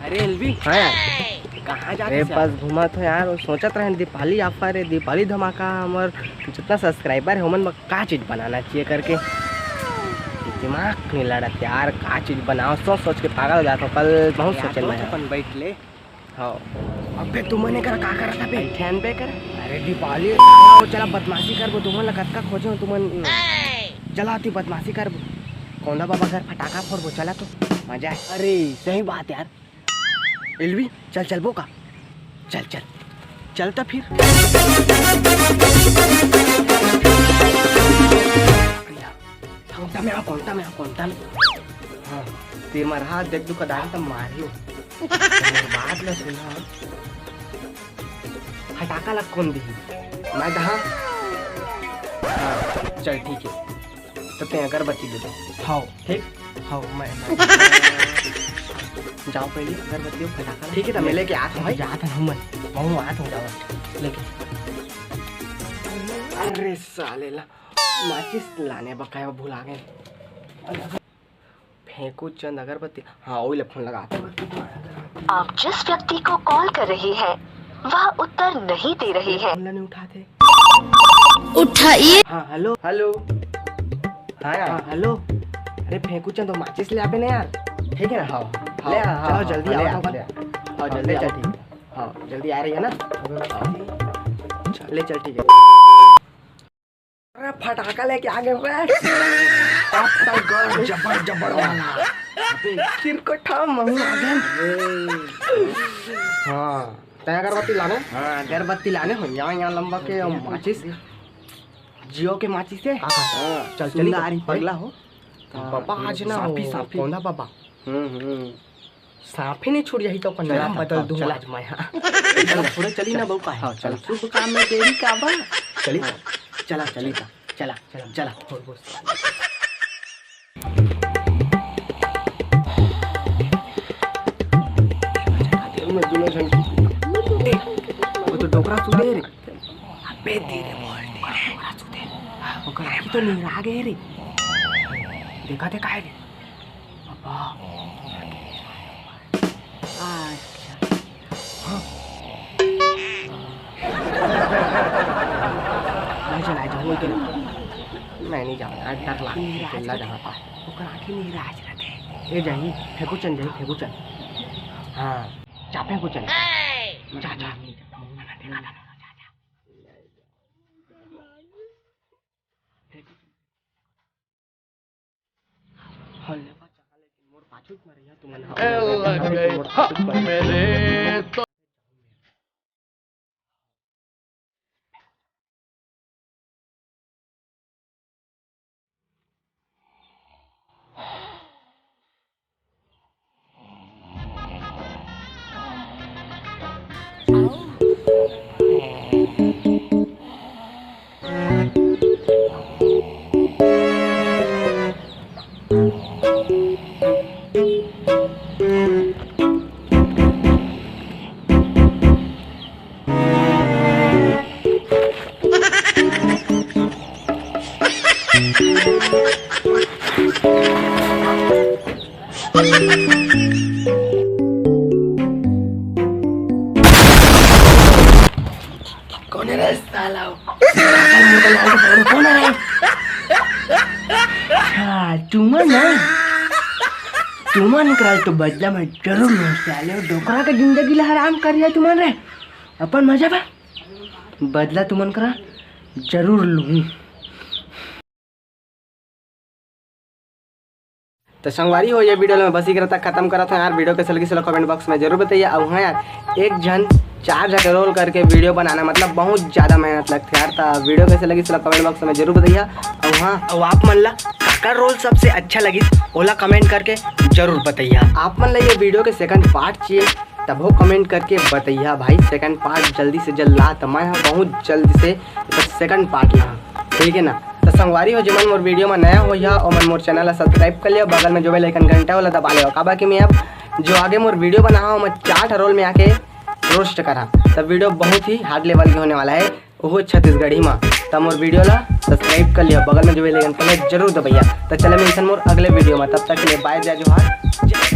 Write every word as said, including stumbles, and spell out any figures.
अरे एलवी, हाँ यार। कहाँ जात अरे हस यार? बस घूमत हो यार, वो सोचत रहेन दीपावली offer है, दीपावली धमाका, हमर जितना subscriber है ओमन बर का चीज बनाना चाहिए करके दिमाग नहीं लड़त यार, का चीज बनाओ, सोच सोच के पागल हो जात हो। कल बहुत यार, सोचेन तो मैं। अपन बैठ ले। हाँ। अबे तुमन एकर का करत हबे? बैठे अनबे कर। अरे दीपावली, साला, वो चला बदमाशी करबो, तुमन ला कतका खोजे हो तुमन। चला ती बदमाशी करबो, कौंदा बाबा घर फटाका फोड़बो, चला तो मजा है। अरे सही बात यार, एलवी, चल चलबो का? चल चल, चल त फिर। कौंदा में आ, कौंदा में आ, कौंदा में। हाँ, ते मरहा देख दू कदान त मारियो। बात न सुना। फटाका ला कौन दिही? मैं कहा? हाँ, चल ठीक है। तो ते अगरबत्ती दे दो। हाँ। ठीक? हाँ, मैं, मैं। जाओ पहले अगरबत्ती और फटाका ला। ठीक है, तो मैं लेके आत हूँ भाई। जात हूँ मैं। वहाँ आत हूँ, जाओ। लेके। अरे साले ला, माचिस लाने बकाया भुला गए। फेंकू चंद अगरबत्ती। हाँ, ओही ला फोन लगा। आप जिस व्यक्ति को कॉल कर रहे हैं, वह उत्तर नहीं दे रहे हैं। फोन ला नहीं उठाते। उठाइए। हाँ, हेलो, हेलो। हाँ यार। हाँ, हेलो। अरे फेंकू चंद, तो माचिस ले आबे ना यार। ठीक है ना? हाँ, हाँ, ले आ, हाँ, चलो हाँ, जल्दी हाँ, ले आओ, आ, तो ले आ। हाँ, हाँ, जल्दी ले आओ। चल, ठीक है। हाँ, जल्दी आ रही है ना? हाँ। ले चल, ठीक है। अरे फटाका लेके आ गए बे। आपका घर जबर जबर वाला। अबे चिरकुट हा, महू आ गए। हाँ, तैं अगरबत्ती लाने? हाँ, अगरबत्ती लाने हो। यहाँ, यहाँ लंबा के माचिस, जियो के माचिस है। हाँ, हाँ। चल, चली सुंदर पगला हो। हाँ, पापा आज ना सांपी, हो, सांपी। कौन था पापा? हम्म, हम्म। सांफे नहीं छूट जाही तो अपन चला नाम था, बदल हाँ, दूं चला। आज मैं, हाँ। चला, थोड़ा चली ना बहू, काहे? हाँ, चला। शुभ काम में देरी का बा? चली। हाँ, चला, चली था, चला, चला, चला। और बोल। मैं दोनों जन की, वो तो डोकरा सुधे रे। अबे धीरे बोल, धीरे। डोकरा सुधे। ओकर आँखी तो निहरा गे रे। देखा थे काहे रे? अच्छा। हाँ। ले चल, ले चल, ले चल। मैं नहीं जाऊँ, आज डर लग, चिल्ला जहाँ पर। ओकर आँखी नहीं राज रहते। ए जाही, फेंकू चल, जाही, फेंकू चल। हाँ, जा फेंकू चल। जा, जा, नहीं जा। हाँ, ले बा चला, लेकिन मोर पाछू में रहिया तुमन। ए, लगे मोर पाछू में। मेरे तो कौन है रे साला? कौन है रे? हाँ, तुमन ना, तुमन करा तो बदला मैं जरूर लूँ साले। डोकरा के जिंदगी ला हराम कर दिया तुमन रे। अपन मजा बा, बदला तुमन करा जरूर लूँ। तो संगवारी हो, ये वीडियो ला मैं बस इकरे तक खत्म करत हूँ यार। वीडियो कैसे लगी, चलो comment box में जरूर बताइए। और हाँ यार, एक झन चार झन के रोल करके वीडियो बनाना, मतलब, बहुत ज़्यादा मेहनत लगथे यार। तो वीडियो कैसे लगी, चलो comment box में जरूर बताइए। और हाँ, और आप मन ला काकर रोल सबसे अच्छा लगी, ओला comment करके जरूर बताइए। आप मन ला ये वीडियो के second part चाहिए, तभो comment करके बताइया भाई। Second part जल्दी से जल्द ला, तो मैं ह बहुत जल्द से second part ला, ठीक है ना? तो संगवारी हो, जेमन मोर वीडियो में नया हो या ओमन मोर चैनल ला subscribe कर लियो, बगल में जो bell icon घंटा वाला दबा लियो, काबर कि मैं अब जो आगे मोर वीडियो बनाहा, ओमा चार ठा रोल में आके रोस्ट करा, तब वीडियो बहुत ही hard level के होने वाला है, वो छत्तीसगढ़ी में। तो मोर वीडियो ला subscribe कर लियो, बगल में जो bell icon पहले जरूर दबैया। तो चले मिलथन मोर अगले वीडियो में, तब तक के लिए bye, जय जोहार, जय